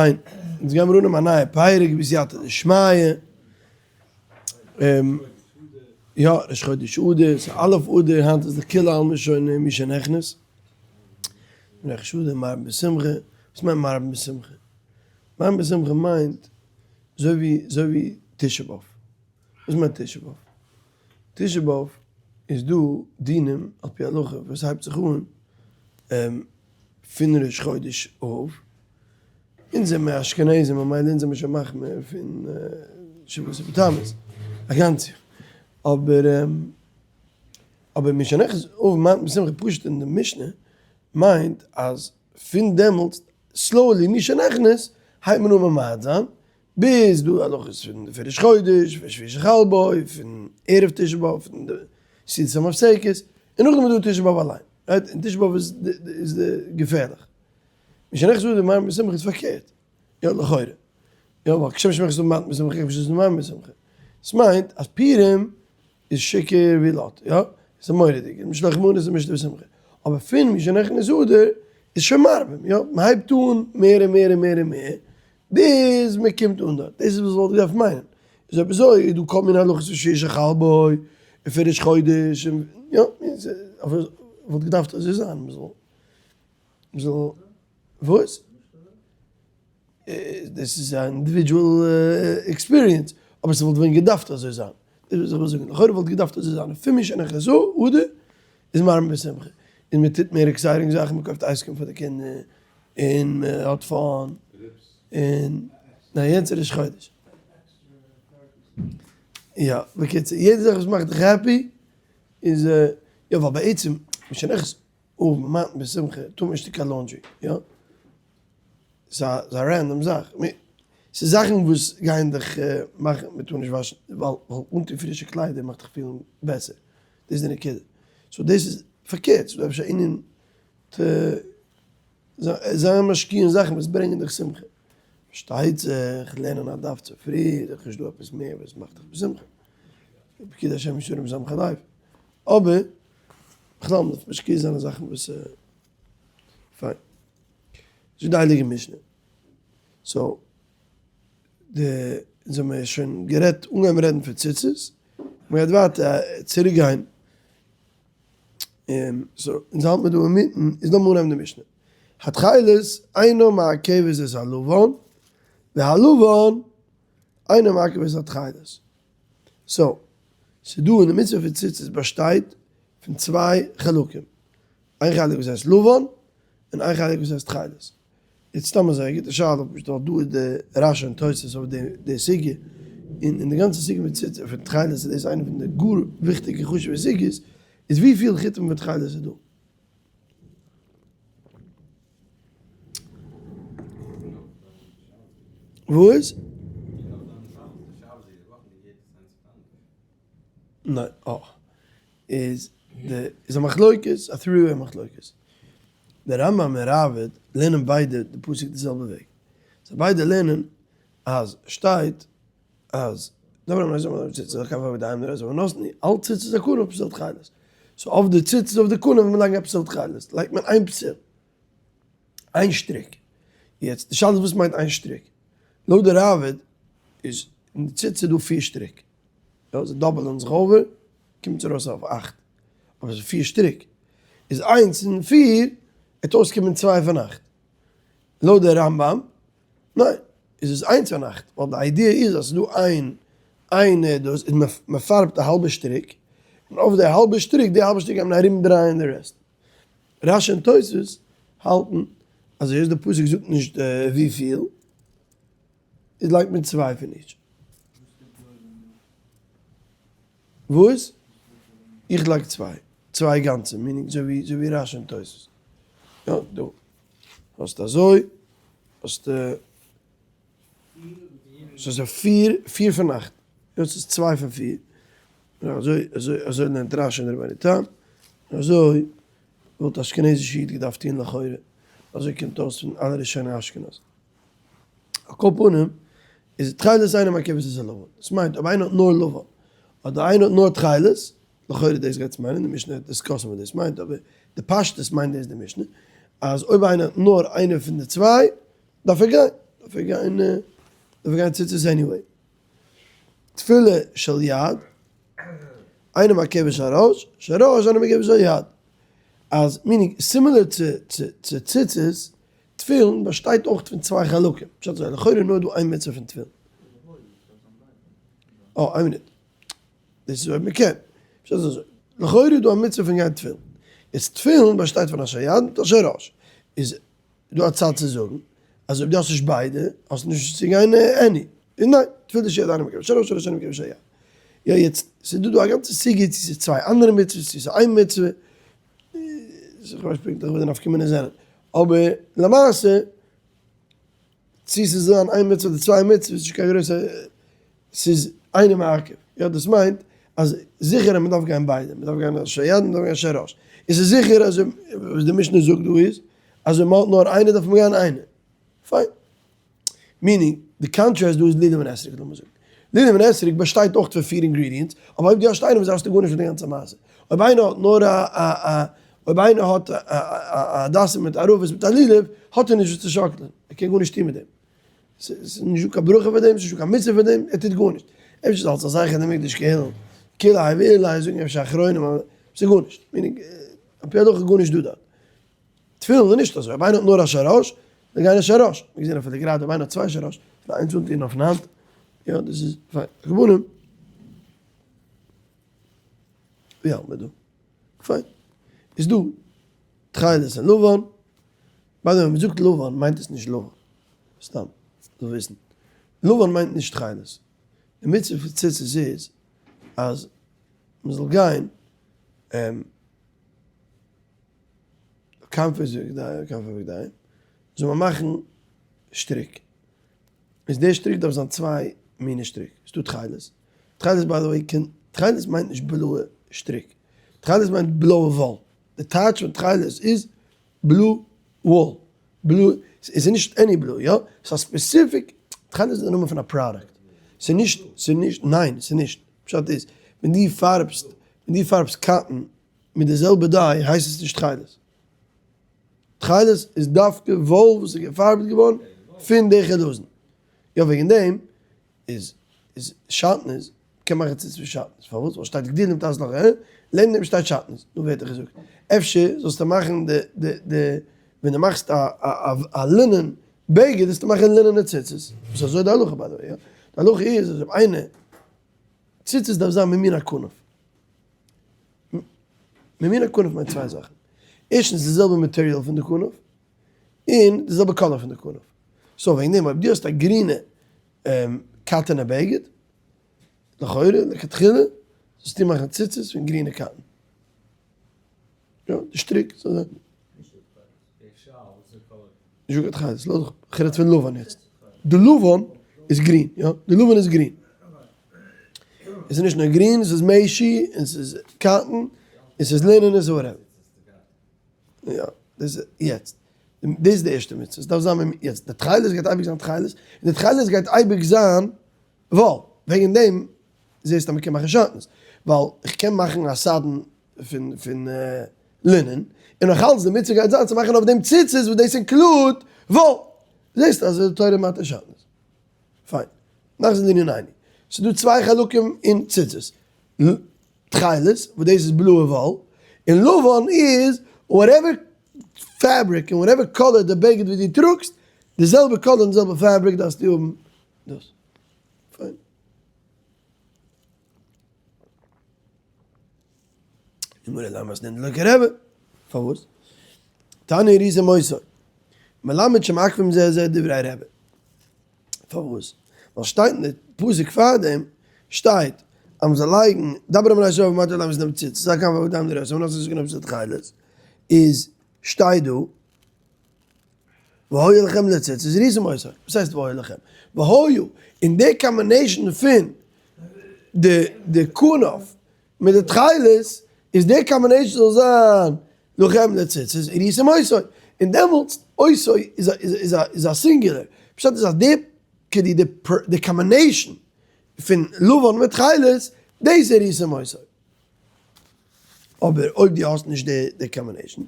פיין, אונז גיימיר אננעמען א נייע פרק בסייעתא דשמיא, יא, ראש חודש אדר, ס'איז א' אדר, היינט איז די כולי עלמא שוין מי שנכנס, ראש חודש אדר מרבין בשמחה, וואס מיינט מרבין בשמחה? מרבין בשמחה מיינט אזוי ווי אזוי ווי תשעה באב, וואס מיינט תשעה באב? תשעה באב איז דא דינים על פי הלכה וואס הייבט זיך אן פון ראש חודש אב, אונז זעמיר אשכנזים ממילא אונז זעמיר שוין מחמיר פון שבעה עשר בתמוז א גאנץ יאר, אבער אבער משנכנס אב מרבין בשמחה פשוט אין די משנה מיינט אז פון דעמאלטס slowly משנכנס הייבט מען אן ממעט זיין ביז דא הלכות פון ראש חודש, פון שביעי שחל בו, פון ערב תשעה באב, פון די סעודת המפסקת, און נאכדעם איז דא תשעה באב אליין, right? און תשעה באב איז די געפערליך. משנכנס אדר מרבין בשמחה איז פארקערט, יא לכאורה, יא ווייל כשם שמשנכנס אב מרבין בשמחה כך משנכנס אדר מרבין בשמחה, עס מיינט אז פורים איז שיכור ווי לוט, יא? עס איז מורא'דיג, און משלוח מנות איז משתה ושמחה, אבער פון משנכנס אדר איז שוין מרבים, יא? מען הייבט אן מער און מער און מער און מער, ביז מען קומט אן דארט, דאס איז וואס וואלט געדארפט מיינען, איז אויב אזוי איז דא כל מיני הלכות פון שביעי שחל בו, און פון ראש חודש, און יא, אבער וואלט געדארפט אזוי זיין, מען זאל, מען זאל, וואס? דאס איז א individual experience, אבער ס'וואלט ווען געדארפט אזוי זיין, דאס איז וואס איך וויל זאגן, לכאורה וואלט געדארפט אזוי זיין, פון משנכנס אדר איז מרבין בשמחה, און מען טוט מער exciting זאכן, מען קויפט ice cream פאר די קינדער, און מען האט fun, און ניין יענץ איז ראש חודש. יא, בקיצור, יעדע זאך וואס מאכט דיך happy איז, יא ווייל בעצם, משנכנס אב ממעטין בשמחה, טאר מען נישט טון קיין laundry, יא? ס'איז א random זאך, ס'איז זאכן וואס גייען דיך מאכן, מען טאר נישט וואשן, ווייל אנטון פרישע קליידער מאכט דיך פילן בעסער, דאס איז די נקודה, so דאס איז פארקערט, ס'איז דא אפשר ענין צו זיין משקיע אין זאכן וואס ברענגען דיך שמחה, פארשטייט זיך לערנען א דף צופרי איז דאך נישט דא עפעס מער וואס מאכט דיך בשמחה, פקודי השם ישרים משמחי לב, אבער בכלל מ'דארף משקיע זיין אין זאכן וואס פיין. זאגט די הייליגע משנה, so די אונז האמיר שוין גערעדט אנגעהויבן רעדן פון ציצית, מ'גייט ווייטער צוריק גיין, so אונז האלט מיר דא אינמיטן, איז לאמיר אנהייבן די משנה, התכלת אינה מעכבת את הלבן, והלבן אינו מעכב את התכלת. so, ס'דא אין די מצוה פון ציצית באשטייט פון צוויי חלקים, איין חלק וואס הייסט לבן, און איין חלק וואס הייסט תכלת. יעצט סתם אזוי א גוטע שאלה, פשוט ווייל דא איז די רש"י און תוס' אויף די סוגיא, און אין די גאנצע סוגיא פון ציצית פון תכלת איז דאס איינע פון די גאר וויכטיגע חשוב'ע סוגיות, איז וויפיל חוטים פון תכלת איז דא? וואס? ניין, אה. איז די איז א מחלוקת, א three way מחלוקת. די רמב"ם און ראב"ד לערנען ביידע די פסוק די זעלבע וועג. זיי ביידע לערנען אז שטייט אז על ציצית הכנף פתיל תכלת. so אויף די ציצית אויף די כנף ווען מען לייגט א פתיל תכלת לייגט מען איין פתיל. איין שטריק. יעצט די שאלה איז וואס מיינט איין שטריק? לויט די ראב"ד איז אין די ציצית איז דא פיר שטריק. יא זיי דאבעלען זיך over קומט עס ארויס אויף אכט. אבער עס איז פיר שטריק. איז איינס און פיר וועט אויסקומען צוויי פון אכט. לויט די רמב"ם ניין איז עס איינס פון אכט. ווייל די idea איז אז ס'איז דא איין איין דאס איז מען פארבט א האלבע שטריק און אויף די האלבע שטריק די האלבע שטריק גייט מען ארום דרייען די rest. רש"י און תוספות האלטן אז היות די פסוק זאגט נישט וויפיל, איז לייגט מען צוויי פון each. וואס? איך לייג צוויי, צוויי גאנצע, meaning אזוי ווי רש"י און תוספות. יא, דא האסטו אזוי, האסטו. ס'איז א פיר, פיר פון אכט. דאס איז צוויי פון פיר. אזוי, אזוי, אזוי לערנט רש"י און רבינו תם. און אזוי וואלט אשכנזישע איד געדארפט טון לכאורה. אזוי קומט אויס פון אלע ראשוני אשכנז. על כל פנים, איז תכלת אינה מעכבת את הלבן. דאס מיינט אויב איינער האט נאר לבן, אדער איינער האט נאר תכלת, לכאורה דאס גייט צו מיינען, די משנה וועט discuss ן וואס דאס מיינט, אבער די פשטות מיינט דאס די משנה, אז אויב איינער האט נאר איינע פון די צוויי, דארף ער גיין. דארף ער גיין, דארף ער גיין ציצית anyway. תפילה של יד, אינה מעכבת של ראש, של ראש אינה מעכבת של יד. אז meaning, similar צו צו ציצית, תפילין באשטייט אויך פון צוויי חלקים. פשט אזוי, לכאורה נאר דא איין מצוה פון תפילין. אה, איין מינוט. דאס איז אויב מען קען. פשט איז אזוי, לכאורה איז דא א מצוה פון גיין תפילין. יעצט תפילין באשטייט פון א של יד מיט א של ראש. איז דא א צד צו זאגן אז אויב דו האסט נישט ביידע, האסטו נישט צו גיין any. איז ניין, תפילין של יד אינה מעכבת של ראש, של ראש אינה מעכבת של יד. יא יעצט, ס'איז דא דא א גאנצע סוגיא צו ס'איז צוויי אנדערע מצוות, צו ס'איז איין מצוה. איך ווייס פונקטליך וואס די נפקא מינה זענען. אבער למעשה. צו ס'זאל זיין איין מצוה אדער צוויי מצוות איז נישט קיין גרויסע, ס'איז אינו מעכב, יא דאס מיינט אז זיכער אז מ'דארף גיין ביידע, מ'דארף גיין על של יד און מ'דארף גיין של ראש, און ס'איז זיכער אז וואס די משנה זאגט דא איז אז אויב מ'האט נאר איינע דארף מען גיין איינע, פיין. meaning, די contrast דא איז לולב און אתרוג לאמיר זאגן. לולב און אתרוג באשטייט אויך פון פיר ingredients, אבער אויב דו האסט איינע פון זיי האסטו גארנישט פון די גאנצע מעשה. אויב איינער האט נאר א א א אויב איינער האט א הדסים מיט ערבות מיט א לולב, האט ער נישט וואס צו שאקלען, ער קען גארנישט טון מיט דעם. ס'איז נישט דא קיין ברכה פאר דעם, ס'איז נישט דא קיין מצוה פאר דעם, ער טוט גארנישט. אפשר איז אלס א זכר למקדש כהלל, כולי האי ואולי זאגן אפשר אחרונים, אבער ס'איז גארנישט. meaning, על פי הלכה איז גארנישט דא דארט. תפילין איז נישט אזוי, אויב איינער האט נאר א של ראש, זאל גיין א של ראש. מיר געזען אפילו גראדע אויב איינער האט צוויי של ראש, זאל איינס אנטון אויפן האנט, יא דאס איז פיין. על כל פנים, ווי האלט מען דא? פיין. איז דא תכלת און לבן. by the way ווען מ'זאגט לבן מיינט עס נישט לבן. סתם זאל וויסן. לבן מיינט נישט תכלת. די מצוה פון ציצית איז אז מ'זאל גיין כנפות ובגדיהם, זאל מען מאכן שטריק. איז די שטריק דארף זיין צוויי מיני שטריק. ס'דא תכלת. תכלת by the way קען, תכלת מיינט נישט בלויע שטריק. תכלת מיינט בלויע וואל. די טייטש פון תכלת איז blue wool. blue, ס'איז נישט any blue, יא? ס'איז א specific, תכלת איז די נאמען פון א product. ס'איז נישט, ס'איז נישט, ניין, ס'איז נישט. פשט איז, ווען דו פארבסט, ווען דו פארבסט cotton מיט די זעלבע dye הייסט עס נישט תכלת. תכלת איז דווקא וואל וואס איז געפארבט געווארן פון די חלזון. יא וועגן דעם איז איז שעטנז, מ'קען מאכן ציצית פון שעטנז, פארוואס? ווייל שטייט גדילים תעשה לך ע, לעבן דעם שטייט שעטנז, נו ווער האט דיך געזאגט? אפשר זאלסטו מאכן די די די ווען דו מאכסט א א א לינען בגד זאלסטו מאכן לינענע ציצית, וואס אזוי די הלכה by the way, יא? די הלכה איז אז אויב איינער ציצית דארף זיין ממין הכנף. ממין הכנף מיינט צוויי זאכן. ערשטנס די זעלבע material פון די כנף, און די זעלבע color פון די כנף. so וועגן דעם אויב דו האסט א גרינע קאטענע בגד, לכאורה לכתחילה זאלסטו מאכן ציצית פון גרינע cotton. יא, די שטריק זאל זיין. נישט געהאט חיות, לאז איך, איך רעד פון לבן יעצט. די לבן איז גרין, יא, די לבן איז גרין. עס איז נישט נאר גרין, עס איז משי, און עס איז cotton, און עס איז לינען, און עס איז whatever. יא, דאס איז יעצט. דאס איז די ערשטע מצוה, עס דארף זיין מיט, יעצט, די תכלת גייט אייביג זיין תכלת, און די תכלת גייט אייביג זיין וואל. וועגן דעם זעסטו אז מען קען מאכן שעטנז, ווייל איך קען מאכן א סדין פון פון לינען, און נאך אלץ די מצוה גייט זיין צו מאכן אויף דעם ציצית וואס דאס include וואל. זעסט אז די תורה מתיר שעטנז. פיין. נחזור לענינינו. ס'איז דא צוויי חלקים אין ציצית. תכלת, וואס דאס איז בלויע וואל, און לבן איז whatever fabric און whatever color די בגד וואס דו טראגסט, די זעלבע color און די זעלבע fabric דארפסטו האבן דאס. פיין. גמרא למה מתנינן דלא כרבי? פארוואס? תניא וראיתם אותו מלמד שמעכבים זה את זה דברי רבי. פארוואס? ווייל שטייט אין די פסוק פארדעם שטייט אז מ'זאל לייגן דבר אל בני ישראל ואמרת אליהם ונתתם ציצית על כנפיו ובגדיהם לראותם ונתתם את כנפות התכלת איז שטייט דא והיה לכם לציצית וראיתם אותו, וואס הייסט והיה לכם? והיה, אין די combination פון די די כנף מיט די תכלת איז די combination זאל זיין לכם לציצית וראיתם אותו, און דעמאלטס אותו איז איז איז א singular, פשט איז אז די כדי די די combination פון לבן מיט תכלת דאס איז וראיתם אותו. אבער אויב דו האסט נישט די combination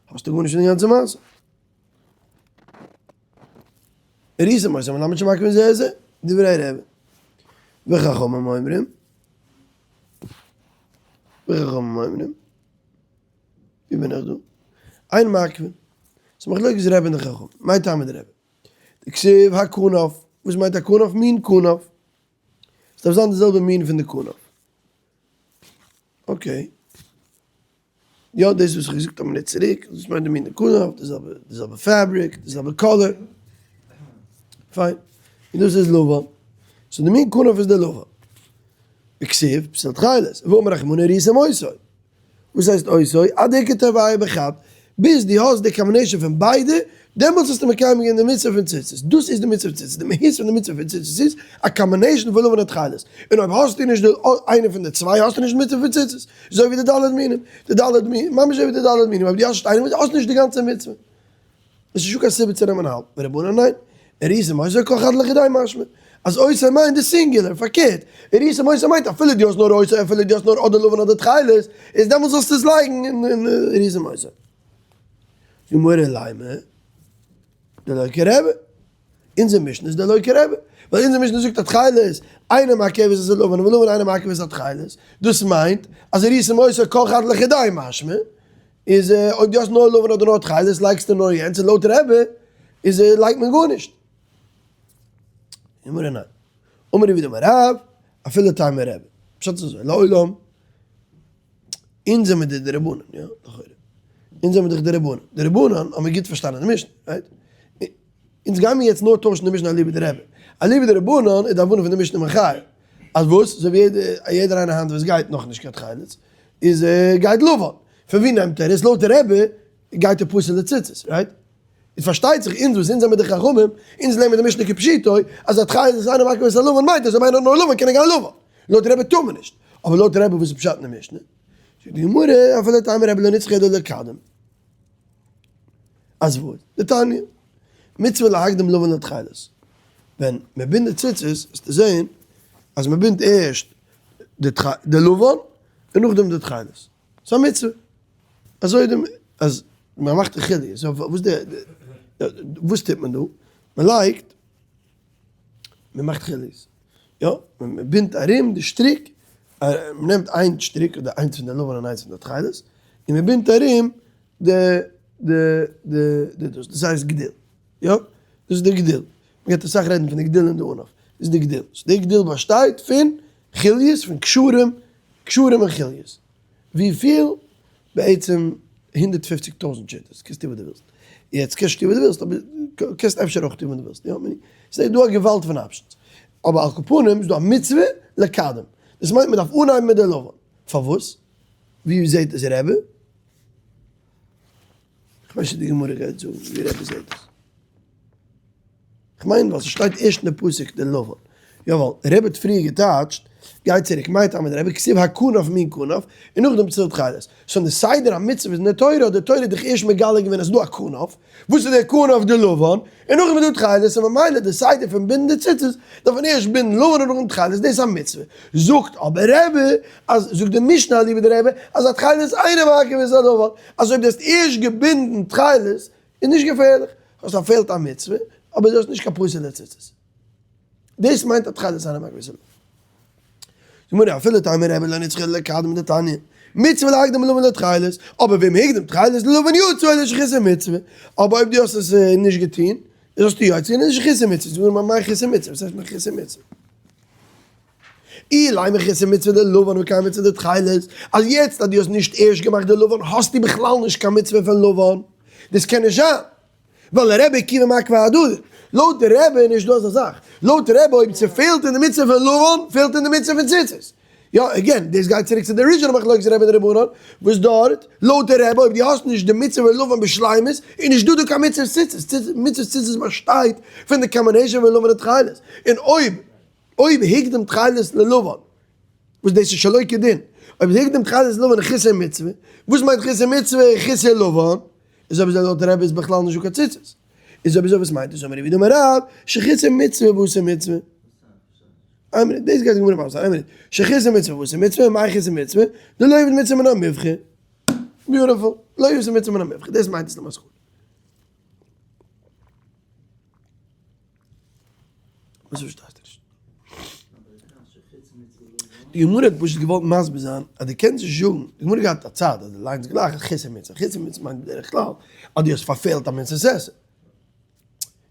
האסטו גארנישט פון די גאנצע מעשה. וראיתם אותו מלמד שמעכבין זה את זה, דברי רבי. וחכמים אומרים, וחכמים אומרים, ווי בין איך דא? אין מעכבין. ס'איז מחלוקת רבי און די חכמים. מאי טעמא דרבי? דכתיב הכנף, וואס מיינט הכנף? מין כנף. ס'דארף זיין די זעלבע מין פון די כנף. okay. יא דאס וואס איך האב געזאגט א מינוט צוריק, דאס מיינט די מין די כנף, די זעלבע די זעלבע fabric, די זעלבע color. פיין. און דאס איז לבן. so די מין כנף איז די לבן. וכתיב, פתיל תכלת, ואמר רחמנא וראיתם אותו. וואס הייסט אותו? עד דאיכא תרוייהו בחד, ביז דו האסט די combination פון ביידע, דעמאלטס האסטו מקיים געווען די מצוה פון ציצית. דאס איז די מצוה פון ציצית. די מהות פון די מצוה פון ציצית איז א combination פון לבן און תכלת. און אויב האסטו נישט די איינע פון די צוויי האסטו נישט די מצוה פון ציצית. אזוי ווי די ד' מינים. די ד' מינים, ממש אזוי ווי די ד' מינים. אויב דו האסט נישט איינע האסטו נישט די גאנצע מצוה. עס איז נישטא קיין סיבה צו נעמען האלב. ורבנן ניין. וראיתם אותו כל חד לחודיה משמע. אז אותו מיינט די singular, פארקערט, וראיתם אותו מיינט אפילו דו האסט נאר אותו אפילו דו האסט נאר אדער לבן אדער תכלת, איז דעמאלטס זאלסטו עס לייגן אין וראיתם אותו. גמרא לימא דלא כרבי, אונזער משנה איז דלא כרבי, ווייל אונזער משנה זאגט אז תכלת אינה מעכבת את הלבן ולבן אינו מעכב את התכלת, דאס מיינט אז וראיתם אותו כל חד לחודיה משמע, איז אויב דו האסט נאר לבן אדער נאר תכלת לייגסטו נאר יענץ און לויט רבי איז לייגט מען גארנישט. גמרא ניין. אמר רב יהודה אמר רב, אפילו תימא רבי. פשט איז אזוי, לעולם, אונז זעמיר די דרבנן, יא, לכאורה. אונז זעמיר דאך די רבנן. די רבנן האבן מיר גוט פארשטאנען די משנה, right? אונז גיימיר יעצט נאר טוישן די משנה אליבא דרבי. אליבא דרבנן איז די הבנה פון די משנה מחייב. אז וואס? אזוי ווי יעדער איינער היינט וואס גייט נאכנישט קיין תכלת, איז גייט לבן. פון ווי נעמט ער עס? לויט רבי גייט ער פסול'ע ציצית, right? איז פארשטייט זיך אונז וואס אונז זעמיר די חכמים, אונז לערנען די משנה כפשוטו, אז התכלת איז אינו מעכב את הלבן מיינט אז אויב איינער האט נאר לבן קען ער גיין לבן. לויט רבי טאר מען נישט. אבער לויט רבי וואס איז פשט אין די משנה? זאגט די גמרא, אפילו תימא רבי לא נצרכא אלא לקדם. אז וואס? דתניא, מצוה להקדים לבן לתכלת. ווען מען בינדט די ציצית וועסטו זען אז מען בינדט ערשט די לבן און נאכדעם די תכלת. ס'איז א מצוה. אזוי די אז מען מאכט די חילוק. so וואס די וואס טוט מען דא? מען לייגט מען מאכט חיליות. יא, מען בינדט ארום די שטריק, מען נעמט איין שטריק אדער איינס פון די לבן און איינס פון די תכלת, און מען בינדט ארום די די די די דאס, דאס הייסט גדיל, יא? דאס איז די גדיל, מען גייט אסאך רעדן פון די גדיל און די ענף, דאס איז די גדיל, so די גדיל באשטייט פון חוליות, פון קשרים, קשרים און חוליות, וויפיל? בעצם 150 טויזנט שיטות, קענסט טון וואס דו ווילסט, יעצט קענסט טון וואס דו ווילסט, אבער קענסט אפשר אויך טון וואס דו ווילסט, יא? ס'איז דא א געוואלד פון options, אבער על כל פנים איז דא א מצוה לקדם, דאס מיינט מען דארף אנהייבן מיט די לבן, פארוואס? ווי זעט עס רבי? כ'ווייס נישט די גמרא גייט זאגן ווי רבי זעט עס. כ'מיין ווייל ס'שטייט ערשט אין די פסוק די לבן. יא ווייל רבי האט פריער געטייטשט, גיי צוריק, מאי טעמא דרבי כתיב הכנף מין כנף, און נאכדעם פתיל תכלת. so אין די סדר המצוות אין די תורה האט די תורה דיך ערשט מגלה געווען אז ס'דא א כנף, וואס איז דער כנף? די לבן, און נאכדעם איז דא תכלת, און ממילא די סדר פון בינדן די ציצית דארף מען ערשט בינדן לבן און נאכדעם תכלת, דאס איז א מצוה. זאגט אבער רבי, אז זאגט די משנה אליבא דרבי, אז התכלת אינו מעכב את הלבן, אז אויב דו האסט ערשט געבינדן תכלת איז נישט געפערליך, האסט פארפעלט א מצוה, אבער דו האסט נישט קיין פסול'ע ציצית. דאס מיינט התכלת אינו מעכב את הלבן. גמרא, אפילו תימא רבי לא נצרכא לקדם דתניא, מצוה להקדים לבן לתכלת, אבער ואם הקדים תכלת ללבן יצא אלא שחיסר מצוה, אבער אויב דו האסט עס נישט געטון, איז האסטו יוצא געווען, איז נישט חוסר מצוה, זאגט די גמרא מאי חוסר מצוה, וואס הייסט מאי חוסר מצוה? אילימא חוסר מצוה דלבן וקיים מצוה דתכלת, אז יעצט אז דו האסט נישט ערשט געמאכט די לבן האסטו בכלל נישט קיין מצוה פון לבן, דאס קען נישט זיין, ווייל רבי עקיבא מעכבא אהדדי, לויט די רבי איז נישט דא אזא זאך, לויט רבי אויב ס'פעלט אין די מצוה פון לבן פעלט אין די מצוה פון ציצית, יא again דאס גייט צוריק צו די original מחלוקת רבי און רבנן, וואס דארט לויט די רבי אויב דו האסט נישט די מצוה פון לבן בשלימות איז נישט דא דא קיין מצוה ציצית, מצוות ציצית באשטייט פון די combination פון לבן און תכלת, און אויב אויב הקדים תכלת ללבן, וואס דאס איז שלא כדין, אויב הקדים תכלת ללבן איז חוסר מצוה, וואס מיינט חוסר מצוה? חוסר לבן, איז אויב אזוי לויט רבי איז בכלל נישט דא קיין ציצית, איז אויב אזוי וואס מיינט עס? אמר רב יהודה אמר רב, שחיסר מצוה ועשה מצוה. איין מינוט, דאס גייט די גמרא מסביר זיין, איין מינוט, שחיסר מצוה ועשה מצוה, מאי חוסר מצוה? דלא עביד מצוה מן המובחר. beautiful, לא עשה מצוה מן המובחר, דאס מיינט עס למסקנא. וואס פארשטייסטו נישט? די גמרא האט פשוט געוואלט מסביר זיין אז דו קענסט נישט זאגן, די גמרא געהאט א צד אז דו ליינסט גלייך חוץ מצוה, חוץ מצוה מיינט בדרך כלל אז דו האסט פארפעלט א מצות עשה.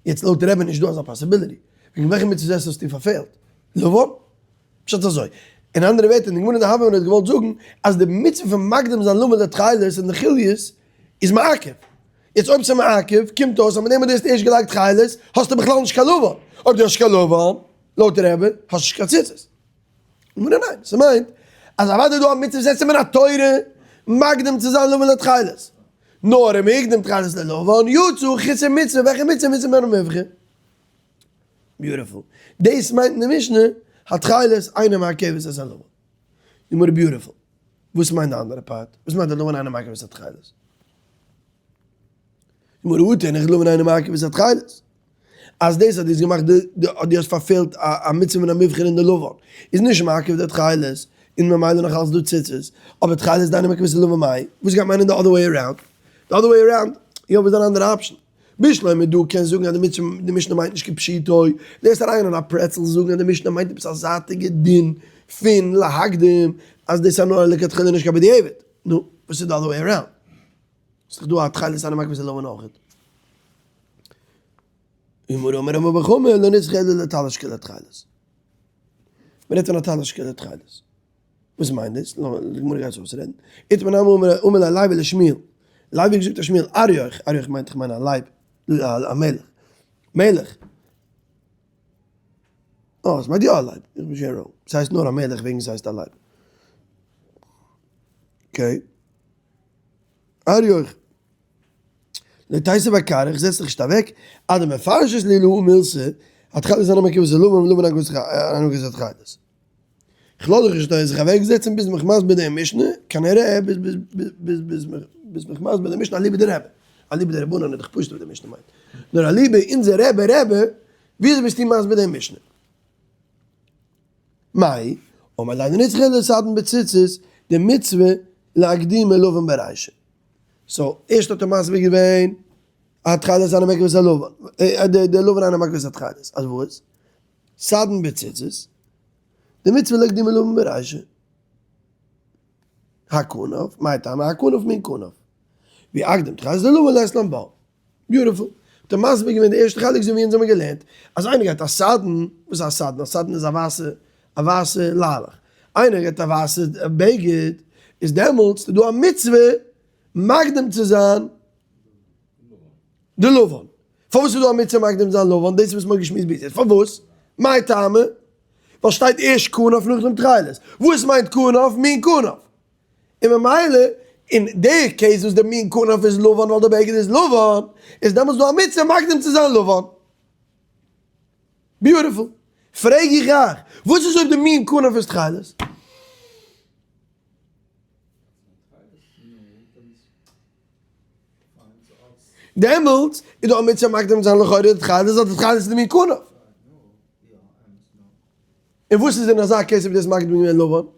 יעצט לויט רבי נישט דא אזא possibility, וועגן וועלכע מצות עשה האסטו פארפעלט? לבן? פשט אזוי, אין אנדערע ווערטער, די גמרא אין די הוה אמינא האט געוואלט זאגן אז די מצוה פון מקדים זיין לבן לתכלת און די חוליות איז מעכב. יעצט אויב ס'איז מעכב, קומט אויס אז מיט דעם וואס דו האסט ערשט געלייגט תכלת, האסטו בכלל נישט קיין לבן. אויב דו האסט נישט קיין לבן, לויט רבי, האסטו נישט קיין ציצית. גמרא ניין, ס'מיינט אז אוודאי איז דא א מצוה עשה מן התורה מקדים צו זיין לבן לתכלת. נאר אם הקדים תכלת ללבן יצא חסר מצוה, וועלכע מצוה? מצוה מן המובחר. beautiful. דאס מיינט אין די משנה, התכלת אינה מעכבת את הלבן. גמרא beautiful. וואס מיינט די אנדערע part? וואס מיינט הלבן אינו מעכב את התכלת? גמרא הא תינח לבן אינו מעכב את התכלת. אז דאס אז דו האסט געמאכט די די אז דו האסט פארפעלט א מצוה מן המובחר אין די לבן איז נישט מעכב די תכלת און ממילא נאך אלס דא ציצית אבער תכלת דאינה מעכבת לבן מאי וואס גייט מיינען די other way around? די other way around יא וואס איז אן אנדערע option? בשלמא דו קענסט זאגן אז די מצוה די משנה מיינט נישט כפשוטו, וועסט אריין אין א pretzel זאגן אז די משנה מיינט עפעס א זייטיגע דין פון להקדים אז דאס איז נאר א לכתחילה נישט קיין בדיעבד, נו וואס איז די other way around? ס'איז דאך דא א תכלת אינה מעכבת לבן אויכעט. אמר אמר רמי בר חמא לא נצרכה אלא לטלית שכולה תכלת. מ'רעדט פון א טלית שכולה תכלת. וואס מיינט דאס? די גמרא גייט עס אויסרעדן. איתמר נמי אמר ליה לוי לשמואל. לוי האט געזאגט צו שמואל אריוך, אריוך מיינט איך מיין א לייב, א מלך. מלך. אה, עס מיינט יא א לייב. איך בין שוין wrong. ס'הייסט נאר א מלך וועגן ס'הייסט א לייב. okay. אריוך. לא תיתיב אכרעך, זעץ דיך נישט אוועק, עד דמפרשת לי להא מילתא, התכלת אינה מעכבת הלבן ולבן אינו מעכב התכלת. כ'לאז דיך נישט זיך אוועק זעצן ביז מיך מסביר דעם משנה, כנראה ביז ביז ביז ביז ביז מיך מסביר דעם משנה אליבא דרבי, אליבא דרבנן איז דאך פשוט וואס די משנה מיינט, נאר אליבא אונזער רבי רבי, וויאזוי ביסטו מסביר דעם משנה? מאי, אמר ליה לא נצרכא אלא לסדן בציצית, דמצוה לאקדומי לבן ברישא. so, ערשט האט ער מסביר געווען התכלת אינה מעכבת הלבן, די לבן אינה מעכבת התכלת, אז וואס? סדן בציצית, דמצוה לאקדומי לבן ברישא. הכנף, מאי טעמא הכנף מין כנף. ואי אקדים תכלת ללבן לית לן בה. beautiful. האט ער מסביר געווען די ערשטע חלק אזוי ווי אונז האבן געלערנט, אז איינער גייט א סדן, וואס איז א סדן? א סדן איז א ווייסע א ווייסע ליילעך. איינער גייט א ווייסע בגד, איז דעמאלטס איז דא א מצוה מקדים צו זיין די לבן. פארוואס איז דא א מצוה מקדים זיין לבן? דאס איז וואס מ'האט געשמועסט ביז יעצט. פארוואס? מאי טעמא? ווייל שטייט ערשט כנף נאכדעם תכלת. וואס מיינט כנף? מין כנף. און ממילא אין די case וואס די מין כנף איז לבן ווייל די בגד איז לבן, איז דעמאלטס דא א מצוה מקדים צו זיין לבן. beautiful. פרעג איך אייך, וואס איז אויב די מין כנף איז תכלת? דעמאלטס איז דא א מצוה מקדים זיין לכאורה די תכלת, אז די תכלת איז די מין כנף. און וואס איז אין אזא case אויב דאס מקדים געווען לבן?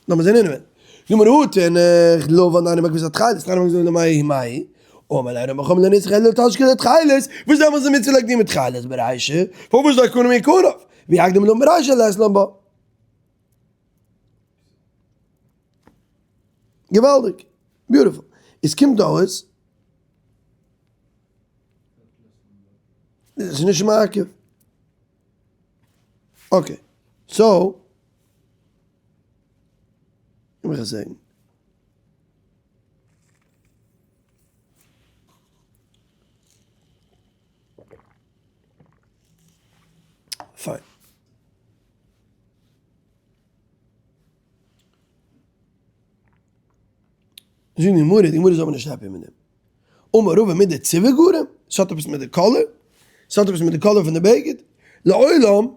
לאמיר זען אינעווייניג. גמרא תינח לבן אינה מעכבת התכלת, תכלת אינה מעכבת למאי מאי, אמר ליה רב חמא לא נצרכא אלא לטלית שכולה תכלת, וואס דעמאלטס איז מצוה להקדים תכלת ברישא, פארוואס דהכנף מין כנף, ואי אקדים לבן ברישא לית לן בה. געוואלדיג! beautiful! עס קומט אויס. עס איז נישט מעכב. okay, so, לאמיך עס זעהן. פיין. זאגט די גמרא, די גמרא איז אבער נישט happy מיט דעם. אמר רבא מדצבעא גרים, ס'האט עפעס מיט די color, ס'האט עפעס מיט די color פון די בגד, לעולם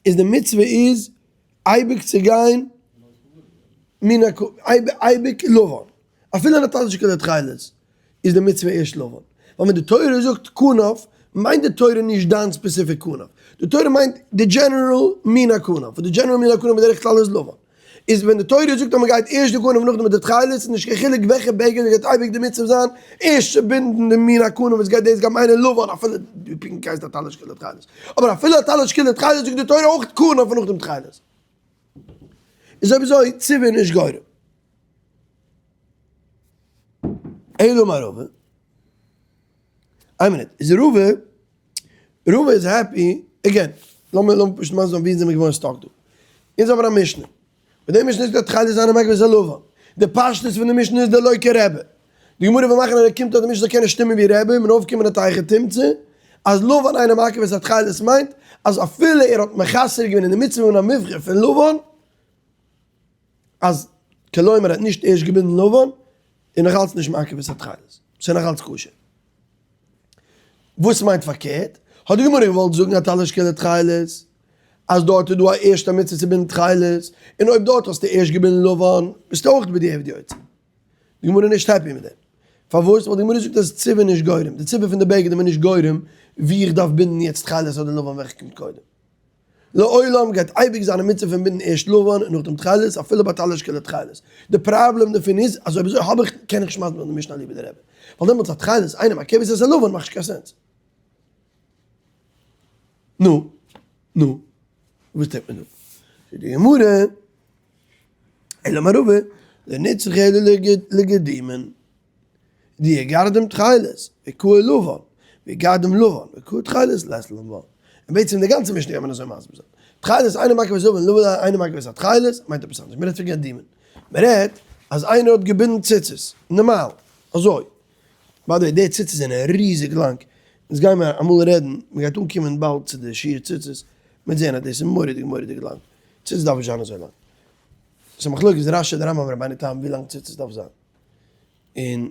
איז די מצוה איז אייביג צו גיין מן הכ אייביג לבן, אפילו אין א טלית שכולה תכלת איז די מצוה ערשט לבן, ווייל ווען די תורה זאגט כנף מיינט די תורה נישט דיין specific כנף, די תורה מיינט די general מין הכנף, וואס די general מין הכנף בדרך כלל איז לבן. איז ווען די תורה זאגט אז מען גייט ערשט די כנף נאכדעם מיט די תכלת איז נישט קיין חילוק וועלכע בגד גייט אייביג די מצוה זיין ערשט צו בינדן די מין הכנף וואס גייט דאס גייט מיינען לבן אפילו די פונקט הייסט א טלית שכולה תכלת אבער אפילו א טלית שכולה תכלת זאגט די תורה אויך כנף און נאכדעם תכלת איז אויב אזוי צבע נישט גורם. אלא אמר רבא, איין מינוט, איז רבא, רבא איז happy, again, לאמיר לאמיר פשוט מסביר זיין ווי זעמיר געווארן stuck דא. אונז האבן א משנה, און די משנה זאגט אז תכלת אינו מעכב את הלבן. די פשטות פון די משנה איז דלא כרבי. די גמרא וויל מאכן אז ער קומט אז די משנה זאל קענען שטימען ווי רבי, און אויפקומען א היכי תמצא, אז לבן אינו מעכב את התכלת מיינט אז אפילו ער האט מחסר געווען אין די מצוה פון המבחר פון לבן, אז כלומר ער האט נישט ערשט געבינדן לבן, איז נאך אלץ נישט מעכב את התכלת, ס'איז נאך אלץ כשר. וואס מיינט פארקערט? האט די גמרא געוואלט זאגן א טלית שכולה תכלת, אז דארט איז דא א ערשטע מצוה צו בינדן תכלת, און אויב דארט האסטו ערשט געבינדן לבן, ביסטו אויך בדיעבד יוצא. די גמרא איז נישט happy מיט דעם. פארוואס? ווייל די גמרא זאגט אז צבע איז נישט גורם, די צבע פון די בגד איז מיר נישט גורם ווי איך דארף בינדן יעצט תכלת אדער לבן וועלכע קומט קודם. לעולם גייט אייביג זיין א מצוה פון בינדן ערשט לבן און נאכדעם תכלת, אפילו ביי טלית שכולה תכלת. די פראבלעם דערפון איז אז אויב אזוי האב איך, קען איך נישט מסביר זיין די משנה אליבא דרבי. ווייל דעמאלטס א תכלת אינו מעכבת את הלבן מאכט נישט קיין sense. נו, נו, וואס טוט מען דא? זאגט די גמרא, אלא אמר רבא, לא נצרכא אלא לגירדימין. דיגרדים תכלת, וקאי לבן, ויגרדים לבן, וקאי תכלת, לית לן בה. און בעצם די גאנצע משנה קען מען אזוי מסביר זיין. תכלת אינו מעכב את הלבן, לבן אינו מעכב את התכלת, מיינט עפעס אנדערש. מ'רעדט פון גרדימין. מ'רעדט אז איינער האט געבינדן ציצית, נארמאל, אזוי. by the way, די ציצית זענען ריזיג לאנג. אונז גיימער אמאל רעדן, מ'גייט אנקומען באלד צו די שיעור ציצית, מ'וועט זען אז דאס איז מורא'דיג מורא'דיג לאנג. ציצית דארף נישט זיין אזוי לאנג. ס'איז א מחלוקת רש"י די רמב"ם רבינו תם ווי לאנג ציצית דארף זיין. און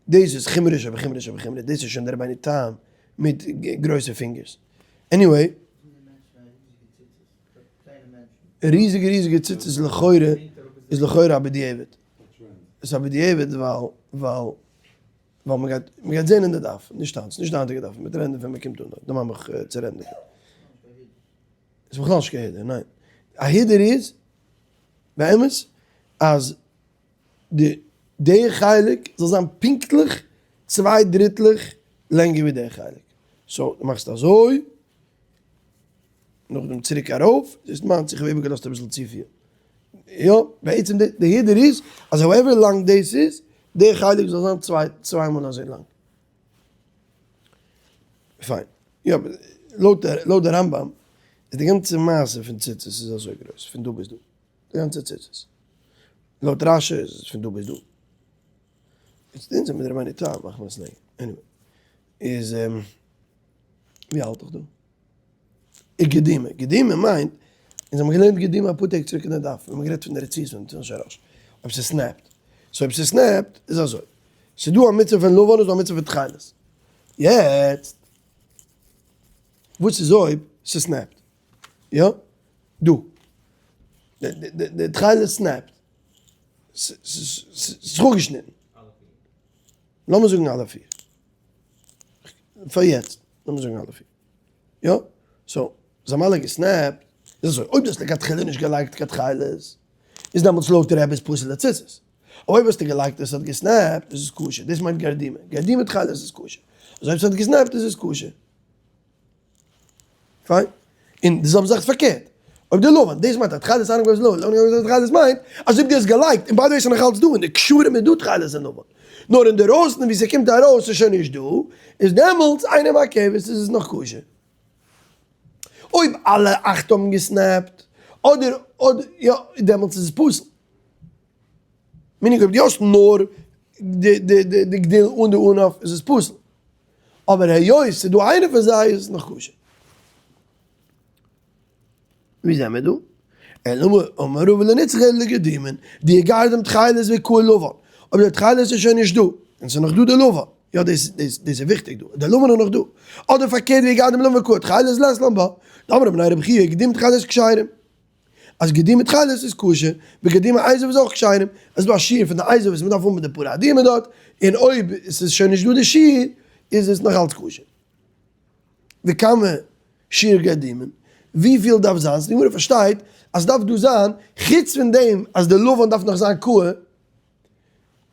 דאס איז חומרא שבחומרא שבחומרא, דאס איז שוין די רבינו תם מיט גרויסע פינגערס. Anyway. ריזיגע ריזיגע ציצית איז לכאורה איז לכאורה א בדיעבד. עס איז א בדיעבד ווייל ווייל ווייל מען גייט מען גייט זען אין די דף, נישט היינט, ס'נישט די היינטיגע דף, מ'וועט רעדן דערפון ווען מ'קומט אן דארט, דערמאן מיך צו רעדן דערפון. ס'איז בכלל נישט קיין הידור, ניין. א הידור איז באמת אז די די חלק זאל זיין פונקטליך צוויי דריטלעך לענגער ווי די חלק. So דו מאכסט אזוי, נאכדעם צוריק ארויף, דאס מיינט איך האב איבערגעלאזט אביסל צופיל. יא, בעצם די הידור איז אז however לאנג דאס איז, די חלק זאל זיין צוויי צוויי מאל אזוי לאנג. פיין. יא, לויט לויט די רמב"ם איז די גאנצע מעשה פון ציצית איז אזוי גרויס, פון דא ביז דא. די גאנצע ציצית. לויט רש"י איז עס פון דא ביז דא. איצט אונז מיט רבינו תם מאכן מיר עס לענגער. Anyway. איז ווי האלט איך דא? גדימה. גדימה מיינט, אונז האבן געלערנט גדימה אפאר טעג צוריק אין די דף, ווען מ'האט גערעדט פון די רצועות פון תפילין של ראש. אויב ס'snap ט. So אויב ס'snap ט איז אזוי. ס'דא א מצוה פון לבן און ס'דא א מצוה פון תכלת. יעצט, וואס איז אויב ס'snap ט? יא? דא. די תכלת snap ט. ס'איז אפגעשניטן. לאמיר זאגן אלע פיר. פאר יעצט, לאמיר זאגן אלע פיר. יא? So, זיי האבן אלע גע snap ט. איז אזוי, אויב דו האסט לכתחילה נישט געלייגט קיין תכלת, איז דעמאלטס לויט רבי איז פסול לציצית. אויב האסטו געלייגט און ס'האט גע snap ט, איז עס כשר. דאס מיינט גרדימה. גרדימה תכלת איז כשר. אז אויב ס'האט גע snap ט איז עס כשר. פיין. און די זעלבע זאך איז פארקערט. אויב די לבן, דאס מיינט אז תכלת אינו מעכב את הלבן, לבן אינו מעכב את התכלת מיינט אז אויב דו האסט געלייגט, און by the way ס'איז נאך אלץ דא, אין די קשרים איז דא תכלת און לבן. נאר אינדערויסן ווי ס'קומט ארויס איז שוין נישט דא, איז דעמאלטס אינו מעכב איז עס נאך כשר. אויב אלע אכט האבן גע snap ט, אדער אדער יא, דעמאלטס איז עס פסול. Meaning אויב דו האסט נאר די די די גדיל אן די ענף איז עס פסול. אבער היות ס'איז דא איינער פון זיי איז עס נאך כשר. ווי זעמיר דא? אלא אמר רבא לא נצרכא אלא לגירדימין, דיגרדים תכלת וקאי לבן, אויב די תכלת איז שוין נישט דא, און ס'איז נאך דא די לבן, יא דאס דאס דאס איז וויכטיג דא, די לבן איז נאך דא, אדער פארקערט ויגרדים לבן וקאי תכלת לית לן בה, דאמרי בני רבי חייא גדימי תכלת כשרים, אז גדימי תכלת איז כשר, וגדימי אזוב איז אויך כשרים, עס איז דא א שיעור פון די אזוב וואס מ'דארף האבן מיט די פרה אדומה דארט, און אויב עס איז שוין נישט דא די שיעור איז עס נאך אלץ כשר. וכמה שיעור גרדימין? וויפיל דארף זיין? so די גמרא פארשטייט אז ס'דארף דא זיין, חוץ פון דעם אז די לבן דארף נאך זיין קוה,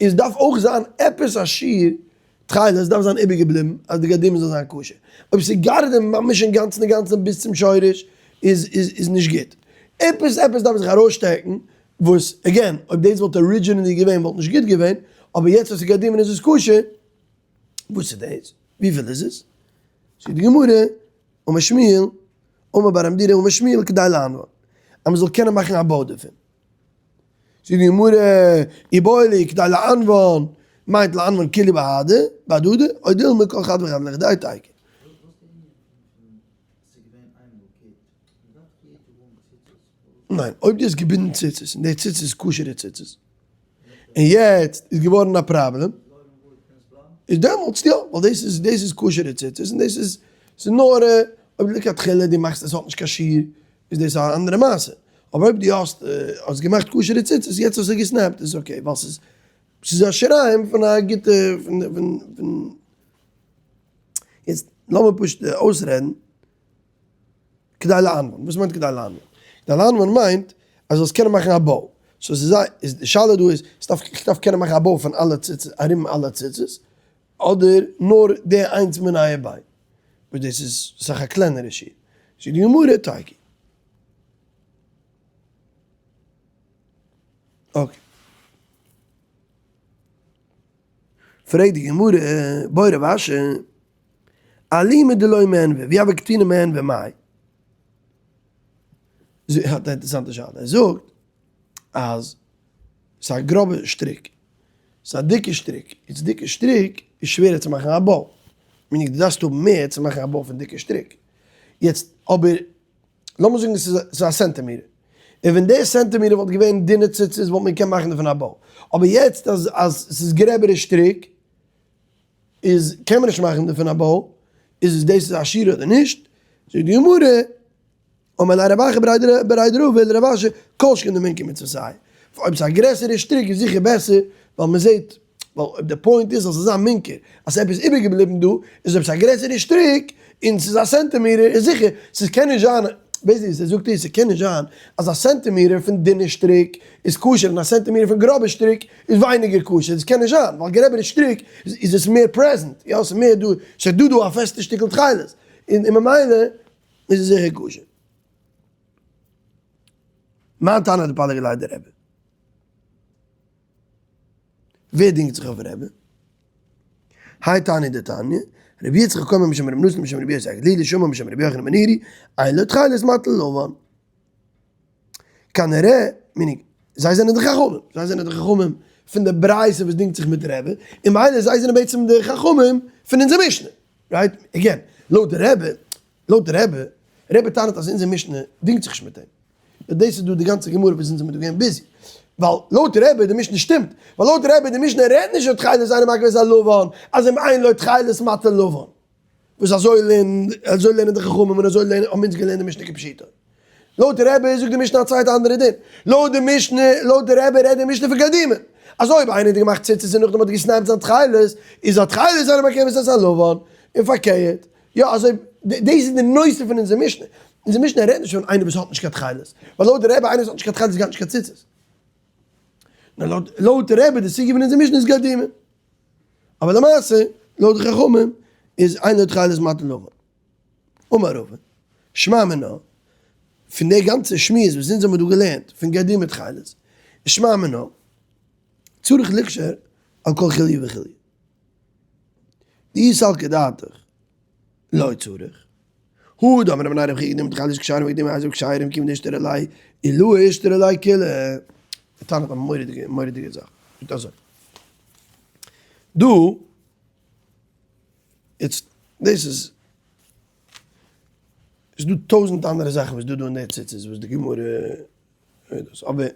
איז דארף אויך זיין עפעס א שיעור תכלת דארף זיין איבערגעבליבן אז די גרדימים זאל זיין כשר. אויב ס'איז גרדים ממש אינגאנצן אינגאנצן ביז צום שורש איז איז נישט גוט. עפעס עפעס דארף זיך ארויסשטעקן וואס again אויב דאס וואלט originally געווען וואלט נישט גוט געווען, אבער יעצט וואס ס'איז גרדימים איז עס כשר. וואס איז דאס? וויפיל איז עס? זאגט די גמרא, אמר שמואל, אמר בר המדירא אמר שמואל כדי לענוון, אז מ'זאל קענען מאכן א bow דערפון. זאגט די גמרא, איבעיא להו כדי לענוון, מיינט לענוון כולהו בהדי, בהדדי, או דילמא כל חד וחד לחודיה תיקו. ניין, אויב דו האסט געבינדן ציצית און די ציצית איז כשר'ע ציצית, און יעצט איז געווארן א פראבלעם, איז דעמאלטס יא, ווייל דאס איז דאס איז כשר'ע ציצית און דאס איז ס'איז נאר אויב לכתחילה דו מאכסט עס האט נישט קיין שיעור איז דאס א אנדערע מעשה, אבער אויב דו האסט האסט געמאכט כשר'ע ציצית יעצט האסטו גע snap ט איז okay ווייל ס'איז ס'איז א שיריים פון א גוטע פון פון פון יעצט לאמיר פשוט אויסרעדן. כדי לענוון, וואס מיינט כדי לענוון? כדי לענוון מיינט אז זאלסט קענען מאכן א bow, so ס'איז א, איז די שאלה דא איז, ס'דארף, איך דארף קענען מאכן א bow פון אלע ציצית, ארום אלע ציצית, אדער נאר די איינס מיניה וביה, וואס דאס איז אסאך א קלענערע שיעור, זאגט די גמרא תיקו. okay. פרעגט די גמרא, בעי רב אשי. אלימא דלא מענווה, ווי הוה קתני מענווה מאי? האט א אינטערעסאנטע שאלה, ער זאגט אז ס'איז א גראבע שטריק, ס'איז א דיקע שטריק, איז דיקע שטריק איז שווערער צו מאכן א bow, meaning דו דארפסט האבן מער צו מאכן א bow פון דיקע שטריק, יעצט אבער לאמיר זאגן ס'איז א סענטימעטער, און ווען די סענטימעטער וואלט געווען דינע ציצית וואלט מען געקענט מאכן דערפון א bow, אבער יעצט אז אז ס'איז גרעבערע שטריק איז קען מען נישט מאכן דערפון א bow, איז עס דאס איז א שיעור אדער נישט? זאגט די גמרא, אמר ליה רב אחא בריה דרבא לרב אשי, כל שכן דמינכר מצוותיה, אויב ס'איז א גרעסערע שטריק איז זיכער בעסער, ווייל מ'זעט, ווייל אויב די point איז אז ס'זאל זיין מינכר, אז ס'איז עפעס איבערגעבליבן דא, איז אויב ס'איז א גרעסערע שטריק, און ס'איז א סענטימעטער, איז זיכער, ס'קען נישט זיין, basically ער זאגט איז ס'קען נישט זיין אז א סענטימעטער פון דינע שטריק איז כשר און א סענטימעטער פון גראבע שטריק איז ווייניגער כשר, דאס קען נישט זיין, ווייל גרעבערע שטריק איז עס מער present, יא ס'איז מער דא, ס'איז דא דא א פעסטע שטיקל תכלת, און ממילא איז עס זיכער כשר. מאי תנא דפליג עליה דרבי? ווער דינגט זיך אויף רבי? האי תנא דתניא, רבי יצחק אומר משום רבי נתן משום רבי יוסי הגלילי שאמר משום רבי יוחנן בן נורי, אין לו תכלת מטיל לבן. כנראה, meaning, זיי זענען די חכמים, זיי זענען די חכמים פון די ברייתא וואס דינגט זיך מיט רבי, און ממילא זיי זענען בעצם די חכמים פון אונזער משנה, right? Again, לויט די רבי, לויט די רבי, רבי טענה'ט אז אונזער משנה דינגט זיך נישט מיט אים. דאס איז דא די גאנצע גמרא וואס אונז זעמיר דא געווען busy. ווייל לויט רבי די משנה שטימט, ווייל לויט רבי די משנה רעדט נישט תכלת אינה מעכבת את הלבן, אז אם אין לו תכלת מטיל לבן. וואס אזוי לערנען אזוי לערנען די חכמים און אזוי לערנען האבן אונז געלערנט די משנה כפשוטו. לויט רבי זאגט די משנה א צווייטע אנדערע דין. לויט די משנה, לויט די רבי רעדט די משנה פון גרדימים. אז אויב איינער האט געמאכט ציצית און נאכדעם האט גע snap ט זיין תכלת, איז התכלת אינה מעכבת את הלבן. און פארקערט. יא אזוי, דאס איז די נושא פון אונזער משנה. אונזער משנה רעדט נישט פון איינער וואס האט נישט קיין תכלת. ווייל לויט די רבי איינער וואס האט נישט קיין תכלת איז גארנישט קיין ציצית. נאר לויט די רבי די סוגיא פון אונזער משנה איז גרדימים. אבער למעשה לויט די חכמים איז אין לו תכלת מטיל לבן. אמר רבא, שמע מינה, פון די גאנצע שמועס וואס אונז האבן דא געלערנט פון גרדימי תכלת, איז שמע מינה, צריך לקשור על כל חוליא וחוליא. דאי סלקא דעתך לא צריך. הא דאמר רב מנהרא וכי גרדימי תכלת כשרים וגרדימי אזוב כשרים כיוון דאישתרי ליה עילאה אישתרי ליה כוליה. ער טענה'ט א מורא'דיגע מורא'דיגע זאך. זאגט אזוי. דא, יעצט דאס איז, ס'איז דא טויזנט אנדערע זאכן וואס איז דא דא אין די ציצית וואס די גמרא דאס, אבער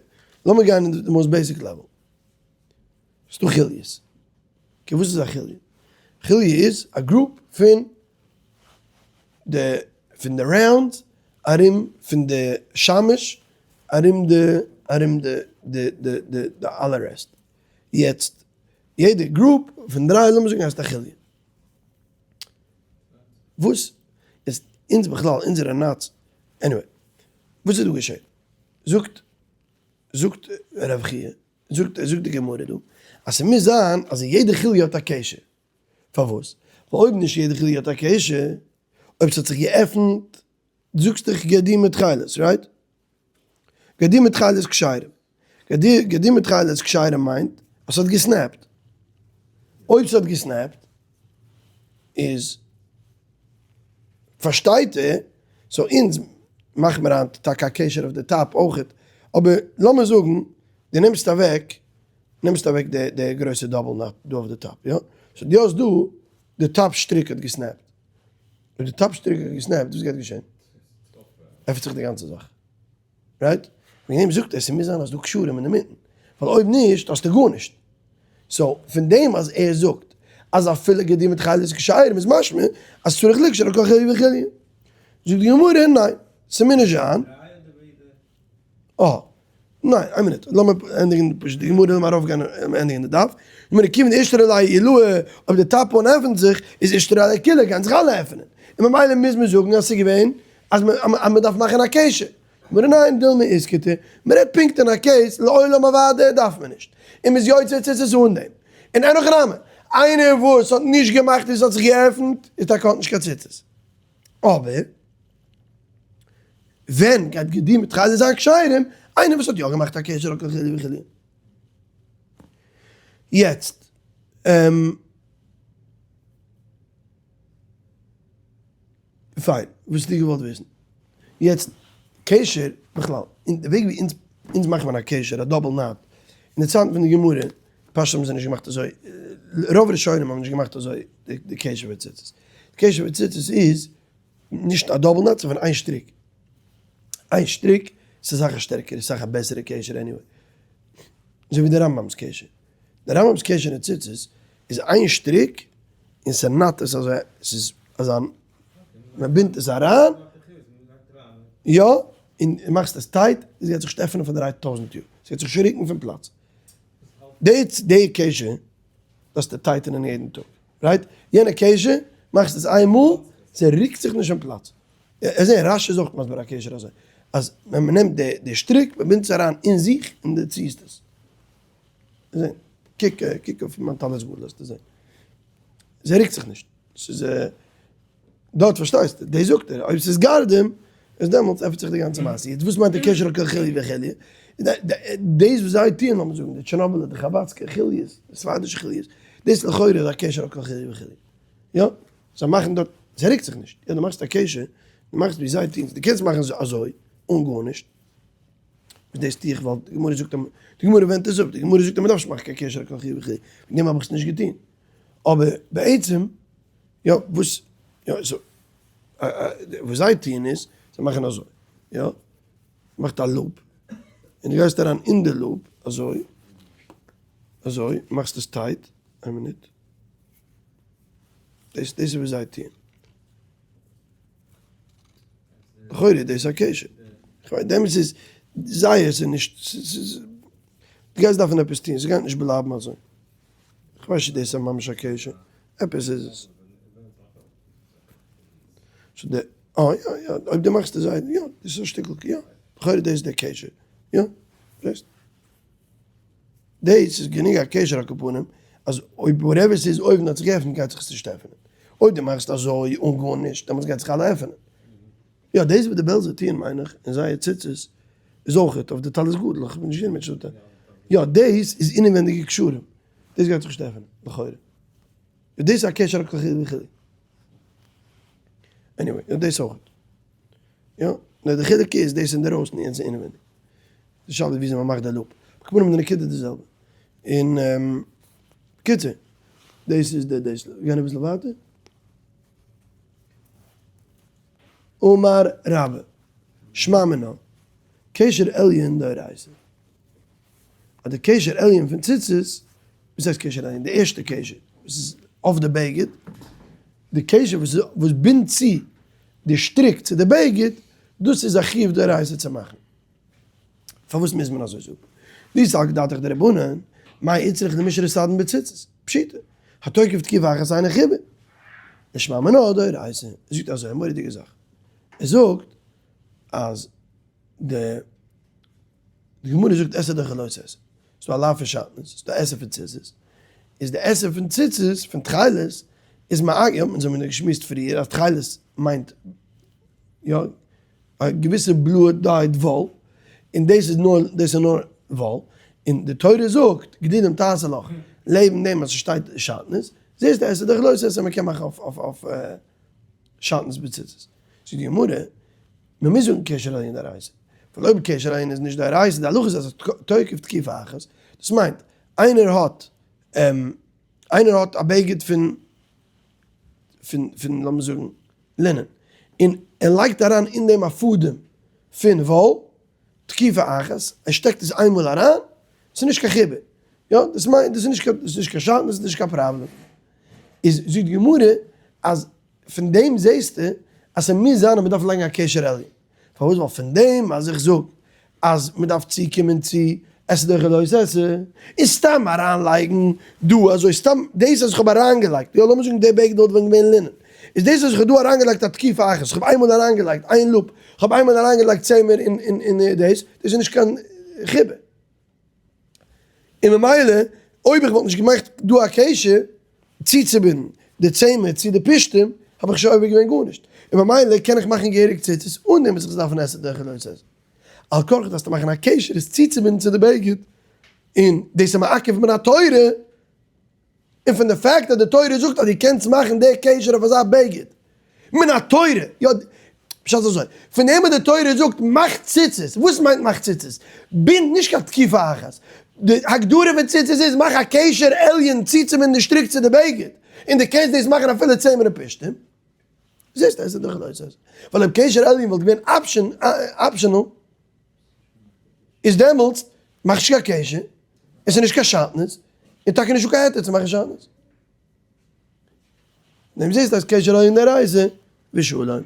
לאמיר גיין אין די most basic level. ס'איז דא חוליות. Okay וואס איז א חוליא? חוליא איז א group פון די פון די round ארום פון די שמש ארום די ארום די די די די די אלע rest. יעצט יעדע group פון דריי לאמיר זאגן הייסט א חוליא. וואס איז אונז בכלל אונזערע knots? Anyway, וואס איז דא געשען? זאגט זאגט רב חייא, זאגט זאגט די גמרא דא, אז ס'מוז זיין אז אין יעדע חוליא האט א קשר. פארוואס? ווייל אויב נישט יעדע חוליא האט א קשר, אויב ס'האט זיך געעפנט, דו זאגסט דאך גדי מתחילת, right? גדי מתחילת כשרים. גדי מתחילת כשרים מיינט אז ס'האט גע snap ט. אויב ס'האט גע snap ט איז פארשטייט ער, so אונז מאכן מיר היינט טאקע א קשר אויף די top אויכעט, אבער לאמיר זאגן דו נעמסט אוועק, נעמסט אוועק די די גרויסע double knot דא אויף די top, יא? so דו האסט דא די top שטריק האט גע snap ט. אויב די top שטריק האט גע snap ט וואס גייט געשען? עפענט זיך די גאנצע זאך. Right? וועגן דעם זאגט ער ס'מוז זיין אז דא קשרים אינדערמיטן, ווייל אויב נישט האסטו גארנישט. So פון דעם אז ער זאגט אז אפילו גדי מתחילת כשרים איז משמע אז צריך לקשור על כל חוליא וחוליא. זאגט די גמרא ניין, ס'מוז נישט זיין. אה. ניין, איין מינוט, לאמיר ענדיגן פשוט די גמרא, לאמיר ארויפגיין און ענדיגן די דף. גמרא כיון דאישתרי ליה עילאה, אויב די top one עפנט זיך, איז אישתרי ליה כולהו, גייען זיך אלע עפענען. און ממילא מוז מען זאגן אז ס'איז געווען אז מען דארף מאכן א קשר. גמרא ניין, דילמא איתקטר, מען רעדט פונקט אין א case, לעולם אוודאי דארף מען נישט, און מ'איז יוצא ציצית אן דעם. און אין הכי נמי, איינער וואס האט נישט געמאכט און ס'האט זיך געעפנט, איז טאקע האט נישט קיין ציצית. אבער ווען גייט גדי מתחילת זיין כשרים? איינער וואס האט יא געמאכט א קשר וכו' וכו'. יעצט פיין, וואס האסטו געוואלט וויסן? יעצט קשר בכלל, אין די וועג ווי אונז אונז מאכט מען א קשר, א double knot, אין די צייטן פון די גמרא, פשט האבן זיי נישט געמאכט אזוי, רוב ראשונים האבן נישט געמאכט אזוי די קשר בציצית. די קשר בציצית איז נישט א double knot, ס'איז פון איין שטריק. איין שטריק, ס'איז אסאך א שטערקערע, אסאך א בעסערע קשר anyway. אזוי ווי די רמב"ם'ס קשר. די רמב"ם'ס קשר אין ציצית איז איין שטריק און ס'נאט עס אזוי, ס'איז אזא, מ'בינדט עס אריין, יא, און מאכסט עס tight, עס גייט זיך נישט עפענען פאר 3000 יאר, עס גייט זיך נישט רוקן פון פלאץ. די קשר דארפסטו tight ענען יעדן טאג, right? יענע קשר מאכסט עס איין מאל, ס'רוקט זיך נישט פון פלאץ. ער זעהט רש"י איז אויך מסביר א קשר אזוי, אז ווען מ'נעמט די שטריק, מ'בינדט עס אריין אין זיך און דו ציעסט עס. זען, קוק קוק אויף מיין טלית גדול וועסטו זען. זי רוקט זיך נישט. ס'איז דארט פארשטייסטו, דאס זאגט ער, אויב ס'איז גרדים, איז דעמאלטס עפנט זיך די גאנצע מעשה. יעצט וואס מיינט די קשר כל חוליא וחוליא? דאס וואס זיי טוען, לאמיר זאגן, די טשערנאבילער, די חבדסקער חוליות, די ספרדישע חוליות, דאס לכאורה איז א קשר כל חוליא וחוליא. יא, זיי מאכן דארט, זי רוקט זיך נישט. יא, דו מאכסט א קשר, דו מאכסט ווי זיי טוען, דו קענסט מאכן אזוי, אן גארנישט. וואס דאס טו איך ווייל די גמרא זאגט אז די גמרא ווענדט עס אפ, די גמרא זאגט אז מען דארף נישט מאכן קיין קשר כל חוליא וחוליא, וועגן דעם האב איך עס נישט געטון. אבער בעצם, יא, וואס, יא, so, וואס זיי טוען איז, זיי מאכן אזוי, יא, מאכט א loop, און דו גייסט אריין אין די loop, אזוי, אזוי, מאכסט עס tight, איין מינוט, דאס דאס איז וואס זיי טוען. לכאורה דאס איז א קשר. כ'מיין דעמאלטס איז זייער ס'איז נישט ס'איז דו גייסט דארפן עפעס טון ס'גייט נישט בלייבן אזוי. כ'ווייס נישט דאס איז ממש א קשר. עפעס איז עס. so די אה יא יא אויב דו מאכסט עס זייער יא דאס איז א שטיקל יא לכאורה דאס איז דער קשר יא זעסט. דאס איז גענוג א קשר על כל פנים אז אויב whatever ס'איז אויבן האט זיך געעפנט גייט זיך עס נישט עפענען. אויב דו מאכסט אזוי אן גארנישט דעמאלטס גייט זיך אלע עפענען. יא דאס וואס די בעלזער טוען מיין איך אין זייער ציצית איז אויכעט אויף די טלית גדול איך בין נישט געווען מיט שוטה. יא דאס איז אינעווענדיגע קשרים דאס גייט זיך נישט עפענען לכאורה. דאס איז א קשר וכו' וכו'. Anyway יא דאס אויכעט. יא נאר די חילוק איז דאס אינדערויסן יענץ איז אינעווענדיג. די שאלה איז וויאזוי מ'מאכט די loop. על כל פנים די נקודה איז די זעלבע. און בקיצור, דאס איז די דאס. גיין אביסל ווייטער. אמר רבה, שמע מינה, קשר עליון דאורייתא. אז די קשר עליון פון ציצית, וואס הייסט קשר עליון? די ערשטע קשר וואס איז אויף די בגד, די קשר וואס בינדט צו די שטריק צו די בגד, דאס איז א חיוב דאורייתא צו מאכן. פארוואס מוז מען אזוי זאגן? דאי סלקא דעתך דרבנן, מאי איצטריך למישרי סדין בציצית? פשיטא, התוקף תקיפה אחת אינו חיבור. ושמע מינה דאורייתא. ער זאגט אזוי א מורא'דיגע זאך. ער זאגט. אז די גמרא זאגט עשה דוחה לא תעשה, ס'איז דא א לאו פון שעטנז, ס'איז דא עשה פון ציצית, איז די עשה פון ציצית, פון תכלת, איז מעגל, אונז האבן געשמועסט פריער אז תכלת מיינט יא א געוויסע בלויע dyed וואל, און דאס איז נאר דאס איז נאר וואל, און די תורה זאגט גדילים תעשה לך, לעבן דעם אז ס'שטייט שעטנז, זעסטו עשה דוחה לא תעשה מ'קען מאכן אויף אויף אויף שעטנז בציצית. זאגט די גמרא, מ'מוז זאגן קשר עליון דאורייתא, ווייל אויב קשר עליון איז נישט דאורייתא, די הלכה איז אז תוקף תקיפה אחת, דאס מיינט איינער האט איינער האט א בגד פון פון פון לאמיר זאגן לינען, און ער לייגט אריין אין דעם א פאדעם פון וואל, תקיפה אחת, ער שטעקט עס איינמאל אריין, ס'איז נישט קיין חיבור, יא, דאס מיינט דאס איז נישט קיין דאס איז נישט קיין שעטנז, דאס איז נישט קיין פראבלעם. איז זאגט די גמרא אז פון דעם זעסטו אז ס'מוז זיין אז מ'דארף לייגן א קשר עליון. פארוואס? ווייל פון דעם אז איך זאג אז מ'דארף צוקומען צו עשה דוחה לא תעשה, און סתם אריינלייגן דא אזוי סתם דאס אז איך האב אריינגעלייגט, יא לאמיר זאגן די בגד וואלט ווען געווען לינען, איז דאס אז איך האב דא אריינגעלייגט א תקיפה אחת, איך האב איינמאל אריינגעלייגט איין loop, איך האב איינמאל אריינגעלייגט צמר אין דאס, דאס איז נישט קיין חיבור. און ממילא אויב איך וואלט נישט געמאכט דא א קשר צוצובינדן די צמר צו די פשתים האב איך שוין עובר געווען גארנישט, און ממילא קען איך מאכן געהעריג ציצית אן דעם וואס איך זאל דארפן עשה דוחה לא תעשה. על כרחך דארפסטו מאכן א קשר עס צוצובינדן צו די בגד, און דאס איז מעכב מן התורה, און פון די fact אז די תורה זאגט אז דו קענסט מאכן די קשר אויף אזא בגד מן התורה, יא, פשט איז אזוי, פון דעם וואס די תורה זאגט מאך ציצית, וואס מיינט מאך ציצית? בינד נישט קיין תקיפה אחת, די הגדרה פון ציצית איז מאך א קשר עליון צוצובינדן די שטריק צו די בגד, און דו קענסט דאס מאכן אפילו צמר און פשתים, זעסט עס איז דאך לא תעשה, ווייל אויב קשר עליון וואלט געווען optional, איז דעמאלטס מאך נישט קיין קשר, עס איז נישט קיין שעטנז, און טאקע נישטא קיין היתר צו מאכן שעטנז. דעם זעסטו אז קשר עליון דאורייתא ושלום.